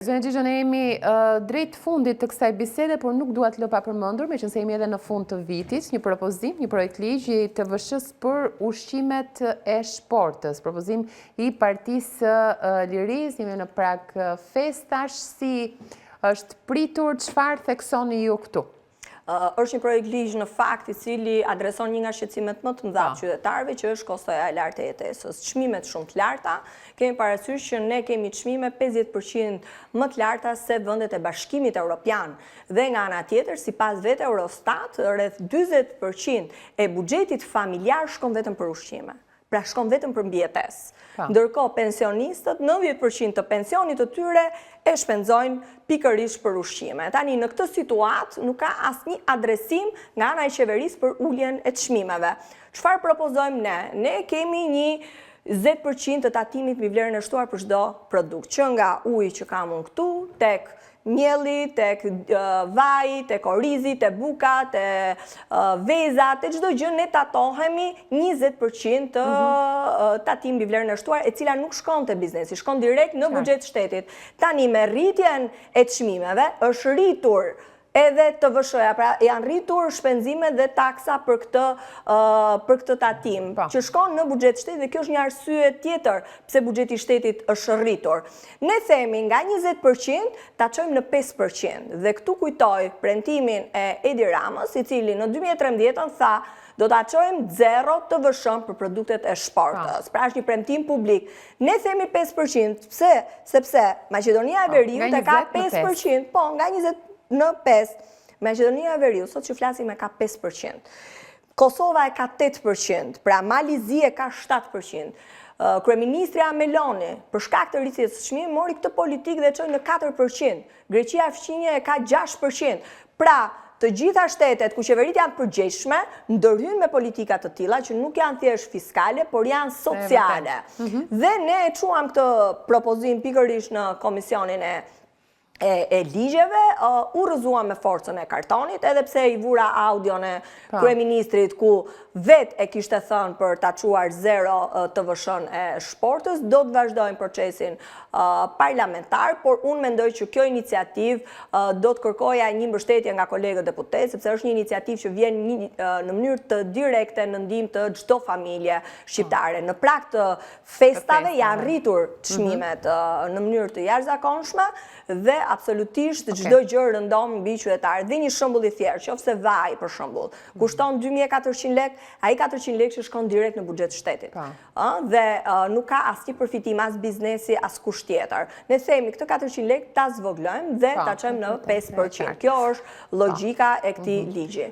Zonja Xhixho, ne jemi drejt fundit të kësaj bisede, por nuk dua të lë pa përmendur, meqenëse jemi edhe në fund të vitit, një propozim, një projektligj i TVSH-së për ushqimet e shportës, propozim i Partisë Lirisë, jemi në prag festash, si është pritur, çfarë theksoni ju këtu? Është një projektligj në fakt i cili adreson një nga shqetësimet më të mëdha të qytetarëve që është kostoja e lartë e jetesës. Çmimet shumë të larta, kemi parasysh që ne kemi çmime 50% më të larta se vendet e Bashkimit Evropian. Dhe nga ana tjetër, sipas vetë Eurostat, rreth 40% e buxhetit familjar shkon vetëm për ushqime. Pra shkon vetëm për mbijetesë. Ndërkohë pensionistët 90% të pensionit të tyre e shpenzojnë pikërisht për ushqime. Tani në këtë situatë nuk ka asnjë adresim nga ana e qeverisë për uljen e çmimeve. Çfarë propozojmë ne? Ne kemi një 20% të tatimit mbi vlerën e shtuar për çdo produkt, që nga uji që kam unë këtu, tek mielli, tek vaji, tek orizi, te buka, te veza, te çdo gjë ne tatohemi 20% të tatim mbi vlerën e shtuar, e cila nuk shkon te biznesi, shkon direkt në buxhet shtetit. Tani me rritjen e çmimeve është rritur edhe TVSH-ja, pra janë rritur shpenzimet dhe taksa për këtë për këtë tatim, që shkon në buxhet shtetit dhe kjo është një arsye tjetër pse buxheti i shtetit është rritur. Ne themi nga 20% ta çojmë në 5% dhe këtu kujtoj premtimin e Edi Ramës, i cili në 2013 tha do ta çojmë zero TVSH për produktet e shportës. Pra është një premtim publik. Ne themi 5%, pse? Sepse Maqedonia e Veriut e ka 5%, po nga 20 në 5. Maqedonia e Veriut, sot që flasim e ka 5%. Kosova e ka 8%, pra Mali i Zi e ka 7%. Kryeministrja Meloni, për shkak të rritjes së çmimit, mori këtë politikë dhe çoi në 4%. Greqia fqinje e ka 6%. Pra, të gjitha shtetet ku qeveritë janë përgjegjshme, ndërhyjnë me politika të tilla që nuk janë thjesht fiskale, por janë sociale. Dhe ne e çuam këtë propozim pikërisht në komisionin e ligjeve, u rrëzua me forcën e kartonit, edhe pse i vura audion e kryeministrit ku vet e kishte thënë për ta çuar zero TVSH-n e shportës, do të vazhdojmë procesin parlamentar, por unë mendoj që kjo iniciativë do të kërkoja një mbështetje nga kolegët deputetë, sepse është një iniciativë që vjen në mënyrë të direkte në ndihmë të çdo familje shqiptare. Në prag të festave janë rritur çmimet në mënyrë të jashtëzakonshme dhe absolutisht çdo gjë rëndon mbi qytetarët. Dhe një shembull i thjeshtë, qofse vaj për shembull, kushton 2400 lek, ai 400 lek që shkon direkt në buxhet shtetit. Dhe nuk ka asnjë përfitim, as biznesi, as kush tjetër. Ne themi këtë 400 lek ta zvoglojmë dhe ta çojmë në 5%. Kjo është logjika e këtij ligji.